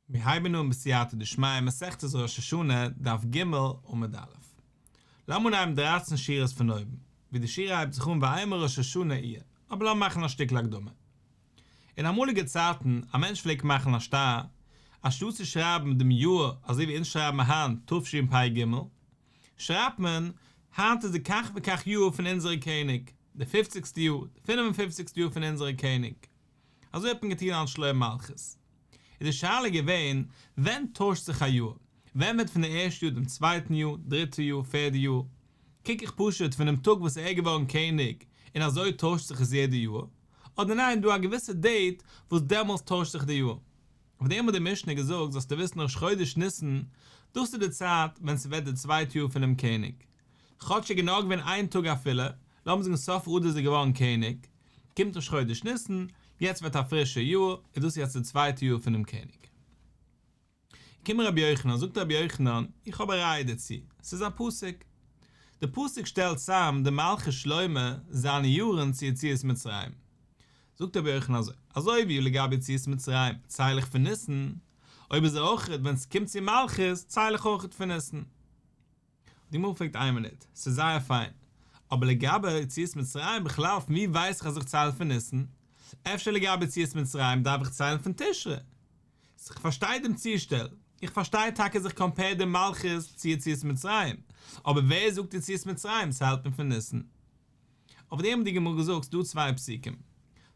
מיר הייבן אן בסייעתא דשמיא מסכת ראש השנה, דף ג' עמוד א'. לאמיר אנהייבן דרייצן שורות פון אויבן, ווי די שורה הייבט זיך אן ואימא ראש השנה אייר, אבער לאמיר מאכן א שטיקל הקדמה. אין אמאליגע צייטן, א מענטש פלעגט מאכן א שטר, אנשטאט צו שרייבן דעם יאר אזוי ווי אונז שרייבן היינט תשפ"ג, שרייבט מען, היינט איז די כך וכך יאר פון אונזערע קעניג, די פופציגסטע יאר, די פינף און פופציגסטע יאר פון אונזערע קעניג. אזוי האט מען געטון אלס שלום מלכות. איז די שאלה געווען, ווען טוישט זיך א יאר? ווען ווערט פון די ערשטע יאר דעם צווייטן יאר, דריטע יאר, פערדע יאר? קוק איך פשוט פונעם טאג וואס ער איז געווארן קעניג און אזוי טוישט זיך עס יעדע יאר? אדער ניין דא א געוויסע דעיט וואס דעמאלס טוישט זיך די יאר? אויף דעם האט די משנה געזאגט זאלסטו וויסן ראש חודש ניסן, דאס איז די צייט ווען ס'ווערט די צווייטע יאר פונעם קעניג. כאטש ער איז נאר געווען איין טאג אפילו, לאמיר זאגן סוף אדר איז ער געווארן קעניג, קומט ראש חודש ניסן, יעצט ווערט א פרישע יאר, איז דאס יעצט די צווייטע יאר פונעם קעניג. קומט רבי יוחנן, זאגט רבי יוחנן, איך האב א ראיה דערצו, ס'איז א פסוק. די פסוק שטעלט צאם די מלכות שלמה זיינע יארן צו יציאת מצרים. זאגט רבי יוחנן אזוי, אזוי ווי לגבי יציאת מצרים צייל איך פון ניסן, אויב אזוי אויכעט ווען ס'קומט צו מלכות צייל איך אויכעט פון ניסן. די גמרא פרעגט איין מינוט, ס'איז זייער פיין, אבער לגבי יציאת מצרים בכלל פון ווי ווייס איך אז איך צייל פון ניסן? אפשר לגבי יציאת מצרים דארף איך ציילן פון תשרי? איך פארשטיי דעם צושטעל, איך פארשטיי טאקע אז איך קאמפעיר די מלכות צו יציאת מצרים, אבער ווער זאגט יציאת מצרים ציילט מען פון ניסן? אויף דעם האט די גמרא געזאגט ס'דא צוויי פסוקים,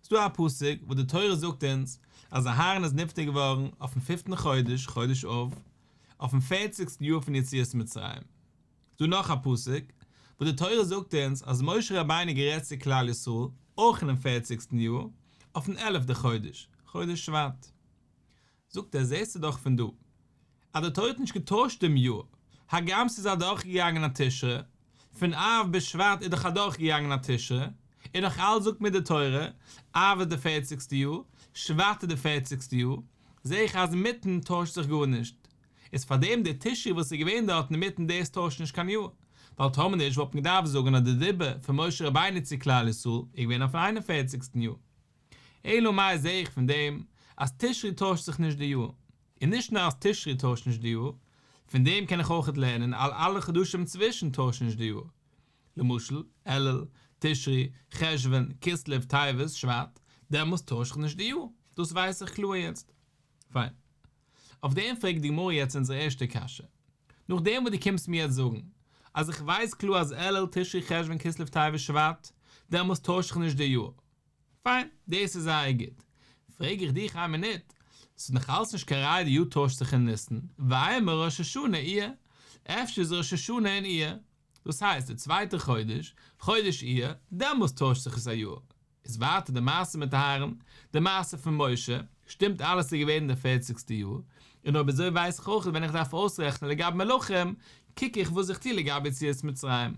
ס'דא א פסוק וואס די תורה זאגט אונז אז אהרן איז נפטר געווארן אויפן פיפטן חודש, חודש אב, אויפן פערציגסטן יאר פון יציאת מצרים. ס'דא נאך א פסוק וואס די תורה זאגט אונז אז משה רבינו גערעדט צו כלל ישראל אויך אינעם פערציגסטן יאר, אויפן עלפטע חודש, חודש שבט. זאגט ער, זעסטו דאך פון דא אז די תורה האט נישט געטוישט דעם יאר, הגם ס'איז אדורכגעגאנגען א תשרי, פון אב ביז שבט איז דאך אדורכגעגאנגען א תשרי, און נאך אלץ זאגט מיר די תורה, אב איז די פערציגסטע יאר, שבט איז די פערציגסטע יאר, זע איך אז אינמיטן טוישט זיך גארנישט, איז פארדעם די תשרי וואס איז געווען דארט אינמיטן דאס טוישט נישט קיין יאר, ווייל טאמער נישט וואלט מען געדארפט זאגן אז די דיבור פון משה רבינו צו כלל ישראל איז געווען אויפן איין און פערציגסטן יאר. אלא מאי זע איך פון דעם אז תשרי טוישט זיך נישט די יאר, און נישט נאר אז תשרי טוישט נישט די יאר, פון דעם קען איך אויכעט לערנען אז אלע חדשים צווישן טוישן נישט די יאר, למשל, אלול, תשרי, חשוון, כסלו, טבת, שבט, דעמאלס טוישט זיך נישט די יאר, דאס ווייס איך קלאר יעצט. פיין. אויף דעם פרעגט די גמרא יעצט אונזער ערשטע קשיא. נאכדעם וואס דו קומסט מיר יעצט זאגן אז איך ווייס קלאר אז אלול, תשרי, חשוון, כסלו, טבת, שבט, דעמאלס טוישט זיך נישט די יאר. פיין, דאס איז זייער גוט. פרעג איך דיך איין מינוט, ס'איז נאך אלץ נישט קיין ראיה די יאר טוישט זיך אין ניסן, ואימא ראש השנה אייר, אפשר איז ראש השנה אין אייר, דאס הייסט די צווייטע חודש, חודש אייר, דעמאלס טוישט זיך עס א יאר. איז ווייטער די מעשה מיט אהרן, די מעשה פון משה, שטימט אלעס איז געווען אין די פערציגסטע יאר, און אויב אזוי ווייס איך אויך ווען איך דארף אויסרעכענען לגבי מלכים, קוק איך וואס איך טו לגבי יציאת מצרים.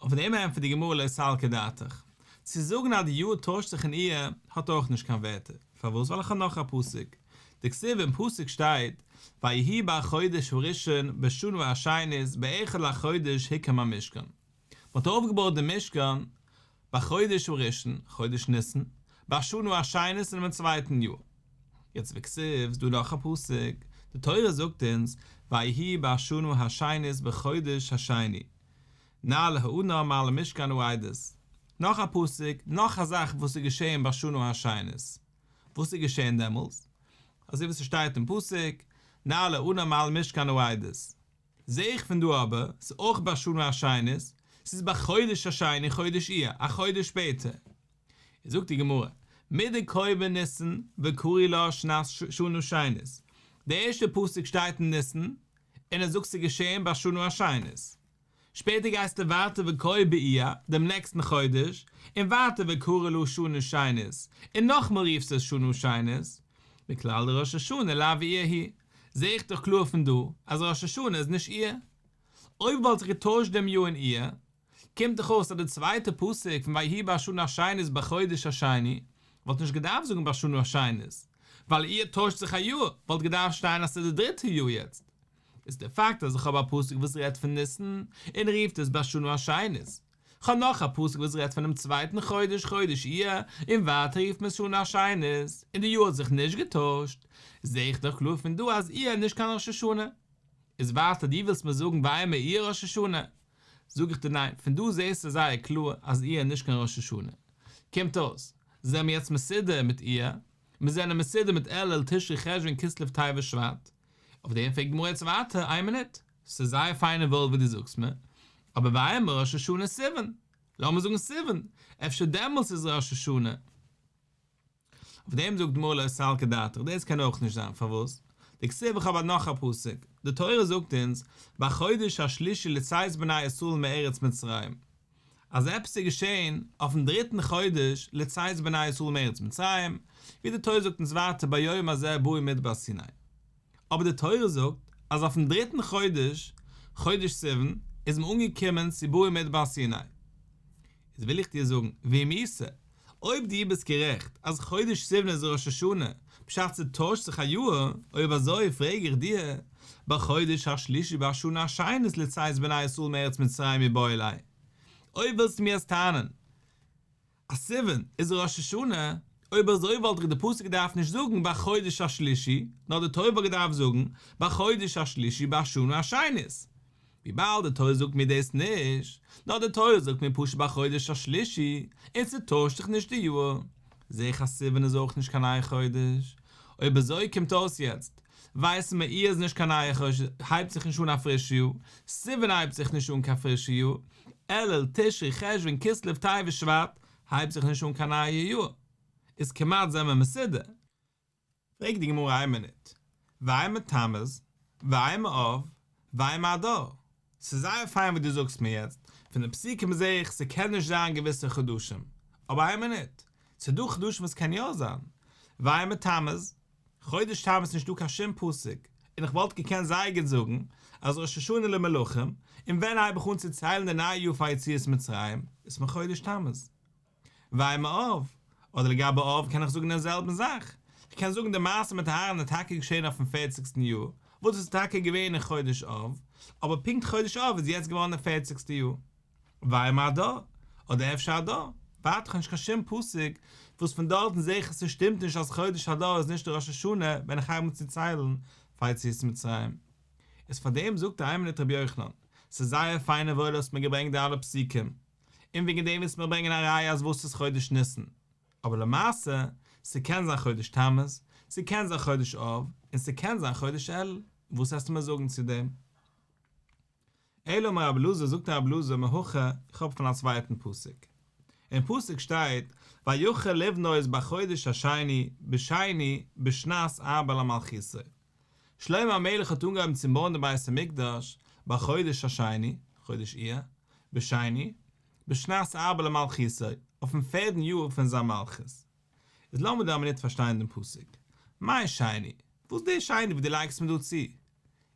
אויף דעם ענטפערט די גמרא לא סלקא דעתך. צו זאגן אז די יאר טוישט זיך אין אייר האט אויך נישט קיין ווערטער, פארוואס ווייל איך האב נאך א פסוק, דכתיב אין פסוק שטייט ויהי בחודש הראשון בשנה השנית באחד לחודש הוקם המשכן, מען האט אויפגעבויט דעם משכן בחודש הראשון, חודש ניסן, בשנה השנית אינעם צווייטן יאר. יעצט וכתיב, ס'דא נאך א פסוק, די תורה זאגט אונז ויהי בשנה השנית בחודש השני נעלה הענן מעל משכן העדות, נאך א פסוק, נאך א זאך וואס איז געשעהן בשנה השנית, וואס איז געשעהן דעמאלס? אזוי ווי ס'שטייט אין פסוק, נעלה הענן מעל משכן העדות. זעה איך פון דא אבער, ס'איז אויך בשנה השנית, ס'איז בחודש השני חודש אייר, א חודש שפעטער. זאגט די גמרא, מדקאי בניסן וקרי לה שנת שנה שנית, די ערשטע פסוק שטייט אין ניסן, און ער זאגט ס'איז געשעהן בשנה השנית. שפעטער גייסטו ווייטער וקאי באייר, דעם נעקסטן חודש, און ווייטער וקרי לה שנה שנית, און נאכמאל רופסטו עס שנה שנית. מכלל דראש השנה לאו אייר הוא, זעה איך דאך קלאר פון דא אז ראש השנה איז נישט אייר. אויב וואלט זיך געטוישט דעם יאר אין אייר, קומט דאך אויס אז די צווייטע פסוק פון ויהי בשנה השנית בחודש השני וואלט נישט געדארפט זאגן בשנה השנית, ווייל אייר טוישט זיך א יאר, וואלט געדארפט שטיין אז ס'איז די דריטע יאר יעצט. איז די פאקט אז איך האב א פסוק וואס רעדט פון ניסן און רופט עס בשנה השנית. כ'האב נאך א פסוק וואס רעדט פונעם צווייטן חודש חודש אייר, און ווייטער רופט מען עס שנה השנית, און די יאר האט זיך נישט געטוישט, זע איך דאך קלאר פון דא אז אייר איז נישט קיין ראש השנה. איז ווייטער דו ווילסט מיר זאגן ואימא אייר ראש השנה? זאג איך דיר ניין, פון דא זעסטו זייער קלאר אז אייר איז נישט קיין ראש השנה. קומט אויס, זעמיר יעצט מסודר מיט אייר, מיר זענען מסודר מיט אלול תשרי חשוון כסלו טבת שבט, אויף דעם פרעגט די גמרא יעצט ווייטער, איין מינוט, ס'איז זייער פיין און וואויל וואס דו זאגסט מיר, אבער ואימא ראש השנה סיוון, לאמיר זאגן סיוון, אפשר דעמאלטס איז ראש השנה. אויף דעם זאגט די גמרא לא סלקא דעתך, דאס קען אויך נישט זיין, פארוואס? דכתיב איך האב נאך א פסוק, די תורה זאגט אונז, בחודש השלישי לצאת בני ישראל מארץ מצרים, אז עפעס איז געשען אויפן דריטן חודש לצאת בני ישראל מארץ מצרים, ווי די תורה זאגט אונז ווייטער ביום הזה באו מדבר סיני. אבער די תורה זאגט אז אויפן דריטן חודש, חודש סיוון, איז מען אנגעקומען צו באו מדבר סיני. איז וויל איך דיר זאגן, ואם איתא, אויב דו ביסט גערעכט אז חודש סיוון איז ראש השנה, פשט ס'טוישט זיך א יאר, אויב אזוי פרעג איך דיר, בחודש השלישי בשנה השנית לצאת בני ישראל מארץ מצרים מיבעי ליה, אויב ווילסטו מיר יעצט טענה'ן אז סיוון איז ראש השנה, אויב אזוי וואלט דאך די פסוק געדארפט נישט זאגן בחודש השלישי, נאר די תורה וואלט געדארפט זאגן בחודש השלישי בשנה השנית. וויבאלד די תורה זאגט מיר דאס נישט, נאר די תורה זאגט מיר פשוט בחודש השלישי, און ס'טוישט זיך נישט די יאר, זע איך אז סיוון איז אויך נישט קיין נייע חודש. אויב אזוי קומט אויס יעצט, ווייסן מיר אייר איז נישט קיין נייע חודש, הייבט זיך נישט אן א פרישע יאר, סיוון הייבט זיך נישט אן קיין פרישע יאר, אלול, תשרי, חשוון, כסלו, טבת, שבט, הייבט זיך נישט אן קיין נייע יאר. איז כמעט זעמער מסודר. פרעגט די גמרא איין מינוט, ואימא תמוז, ואימא אב, ואימא אדר, ס'איז זייער פיין וואס דו זאגסט מיר יעצט, פון די פסוקים זעה איך ס'קען נישט זיין געוויסע חדשים, אבער איין מינוט, ס'איז דא חדשים וואס קען יא זיין, ואימא תמוז, חודש תמוז איז נישטא קיין שום פסוק, און איך וואלט געקענט זייער גוט זאגן אז ראש השנה למלכים, און ווען הייב איך אן צו ציילן די נייע יאר פאר יציאת מצרים, איז מחודש תמוז. ואימא אב, אדער לגבי אב קען איך זאגן דעם זעלבן זאך, איך קען זאגן די מעשה מיט אהרן איז טאקע געשען אויפן פערציגסטן יאר, וואס איז טאקע געווען אין חודש אב, אבער פונקט חודש אב איז יעצט געווארן די פערציגסטע יאר. ואימא אדר, אדער אפשר אדר, ווייטער כ'האב נישט קיין שום פסוק וואס פון דארטן זעה איך אז ס'שטימט נישט אז חודש אדר איז נישט די ראש השנה ווען איך הייב אן צו ציילן פאר יציאת מצרים. איז פאר דעם זאגט איין מינוט רבי יוחנן, ס'איז זייער פיין און וואויל האסט מיר געברענגט די אלע פסוקים, און וועגן דעם ווילסטו מיר ברענגען א ראיה אז וואס איז חודש ניסן, אבער למעשה, ס'קען זיין חודש תמוז, ס'קען זיין חודש אב, און ס'קען זיין חודש אלול, וואס וועסטו מיר זאגן צו דעם? אלא אמר רבי אלעזר, זאגט רבי אלעזר מהכא, איך האב פון א צווייטן פסוק. אין פסוק שטייט, ויחל לבנות בחודש השני, בשני, בשנת ארבע למלכותו. שלמה המלך האט אנגעהויבן צו בויען די בית המקדש בחודש השני, חודש אייר, בשני, בשנת ארבע למלכותו, אויפן פערדן יאר פון זיין מלכות. איז לאמיר דא א מינוט פארשטיין דעם פסוק. מאי שני? וואס איז דער שני וואס דו לייגסט מיר דא צו?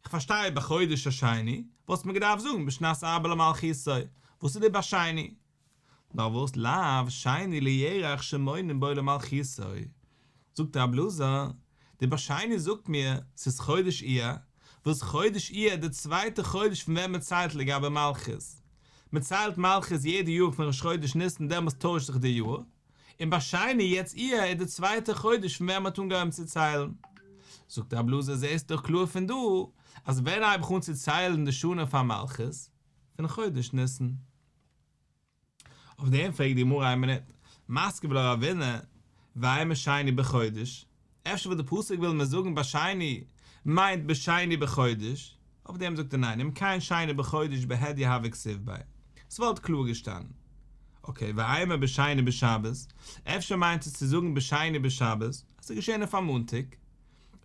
איך פארשטיי בחודש השני, וואלסט מיר געדארפט זאגן בשנת ארבע למלכותו, וואס איז דער בשני? נאר וואס לאו שני לירח שמונין בו למלכותו, זאגט רבי אלעזר, די בשני זאגט מיר ס'איז חודש אייר, וואס חודש אייר איז די צווייטע חודש פון ווען מ'ציילט לגבי מלכות, מ'ציילט מלכות יעדע יאר פון ראש חודש ניסן דעמאלס טוישט זיך די יאר, און בשני יעצט אייר איז די צווייטע חודש פון ווען מ'האט אנגעהויבן צו ציילן. זאגט רבי אלעזר זעסט דאך קלאר פון דא אז ווען הייב איך אן צו ציילן די שנה פאר מלכות? פון חודש ניסן. אויף דעם פרעגט די גמרא איין מינוט, מתקיף לה רבינא, ואימא שני בחודש, אפשר וואס די פסוק וויל מיר זאגן בשני מיינט בשני בחודש, אויף דעם זאגט ער ניין, אם כן שני בחודש בהדיא הוה כתיב ביה, ס'וואלט קלאר געשטאנען. אקעי, ואימא בשני בשבת, אפשר מיינט עס צו זאגן בשני בשבת, אז ס'איז געשען אויף א מאנטאג,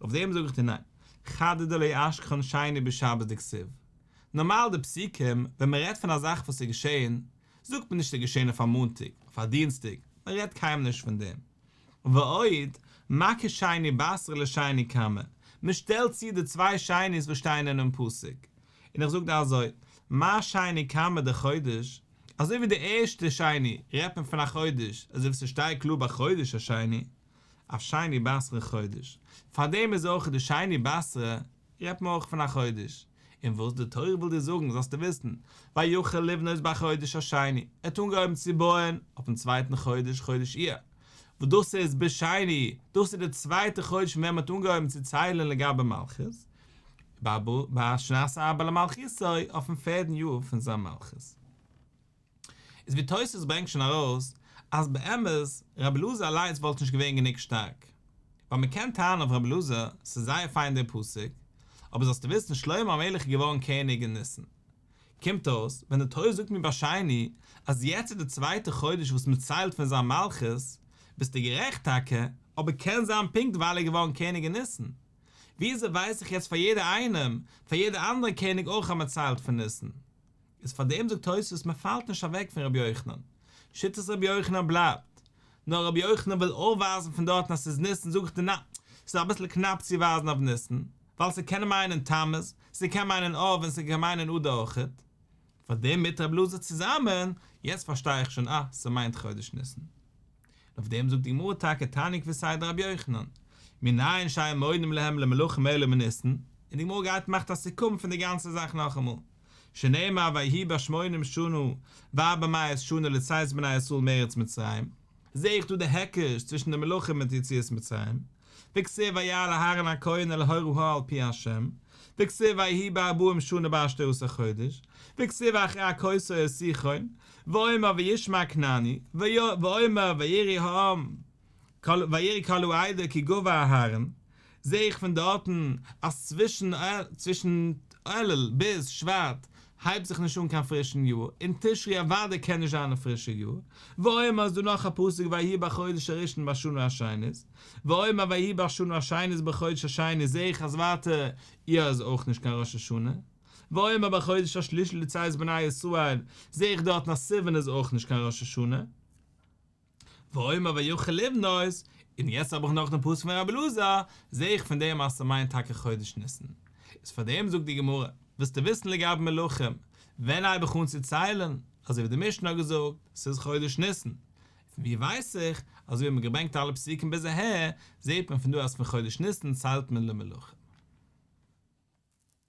אויף דעם זאג איך דיר ניין, חדא דלא אשכחן שני בשבת דכתיב, נארמאל די פסוקים ווען מען רעדט פון א זאך וואס איז געשען, זאגט מען נישט ס'איז געשען אויף א מאנטאג, אויף א דינסטאג, מען רעדט קיינמאל נישט פון דעם. ועוד, מקיש שני בתרא לשני קמא, מען שטעלט צו די צוויי שני'ס וואס שטייען אינעם פסוק. און איך זאג דיר אזוי, מה שני קמא דחודש, אזוי ווי די ערשטע שני רעדט מען פון א חודש, אזוי ווי ס'שטייט קלאר בחודש השני, אף שני בתרא חודש, פארדעם איז אויך די שני בתרא רעדט מען אויך פון א חודש. און וואס די תורה וויל דיר זאגן זאלסטו וויסן, ויחל לבנות בחודש השני, ער האט אנגעהויבן צו בויען אויפן צווייטן חודש, חודש אייר, וואס דאס איז בשני, דאס איז די צווייטע חודש פון ווען מען האט אנגעהויבן צו ציילן לגבי מלכות, בשנת ארבע למלכותו, אויפן פערדן יאר פון זיין מלכות. איז ווי תוס' ברענגט שוין ארויס, אז באמת רבי אלעזר אליינס וואלט נישט געווען גענוג שטארק, ווייל מען קען טענה'ן אויף רבי אלעזר, ס'איז זייער פיין דער פסוק, אבער זאלסטו וויסן שלמה המלך איז געווארן קעניג אין ניסן, קומט אויס, ווען די תורה זאגט מיר בשני אז יעצט איז די צווייטע חודש וואס מען ציילט פון זיין מלכות, ביסטו גערעכט טאקע, אבער קען זיין פונקט ווייל ער איז געווארן קעניג אין ניסן. וויאזוי ווייס איך יעצט פאר יעדער איינעם, פאר יעדער אנדערע קעניג אויך אז מען ציילט פון ניסן? איז פאר דעם זאגט תוספות מען פאלט נישט אוועק פון רבי יוחנן, שיטת רבי יוחנן בלייבט, נאר רבי יוחנן וויל אויפווייזן פון דארטן אז ס'איז ניסן זאג איך דיר ניין, ס'איז אביסל קנאפ צו ווייזן אויף ניסן, ווייל ס'קען מיינען תמוז, ס'קען מיינען אב און ס'קען מיינען אדר אויכעט. פאר דעם מיט רבי אלעזר צוזאמען, יעצט פארשטיי איך שוין אה, ס'מיינט חודש ניסן. און אויף דעם זאגט די גמרא טאקע תניא כוותיה דרבי יוחנן, מנין שאין מונים להם למלכים אלא מניסן, און די גמרא גייט מאכט א סיכום פון די גאנצע זאך נאכאמאל, שנאמר ויהי בשמונים שנה וארבע מאות שנה לצאת בני ישראל מארץ מצרים, זעה איך דא די היקש צווישן די מלכים מיט יציאת מצרים, וכתיב ויעל אהרן הכהן אל הר ההר על פי ה', וכתיב ויהי בארבעים שנה בעשתי עשר חודש, וכתיב אחרי הכותו את סיחון, ואומר וישמע הכנעני, ואומר ויראו העם, ויראו כל העדה כי גבר אהרן, זעה איך פון דארטן אז צווישן צווישן אלול ביז שבט הייבט זיך נישט אן קיין פרישן יאר, און תשרי אוודאי קען נישט זיין א פרישע יאר, ואומר איז דא נאך א פסוק ויהי בחודש הראשון בשנה השנית, ואומר ויהי בשנה השנית בחודש השני זעה איך אז ווייטער אייר איז אויך נישט קיין ראש השנה, ואומר בחודש השלישי לצאת בני ישראל זעה איך דארטן אז סיוון איז אויך נישט קיין ראש השנה. ואומר ויחל לבנות, און יעצט האב איך נאך דעם פסוק פון רבי אלעזר, זעה איך פון דעם אז ס'מיינט טאקע חודש ניסן. איז פאר דעם זאגט די גמרא, ווילסטו וויסן לגבי מלכים, ווען הייב איך אן צו ציילן, אזוי ווי די משנה האט געזאגט, ס'איז חודש ניסן. פון ווי ווייס איך, אזוי ווי מ'האט געברענגט אלע פסוקים ביז אהער, זעט מען פון דא אז פון חודש ניסן ציילט מען למלכים.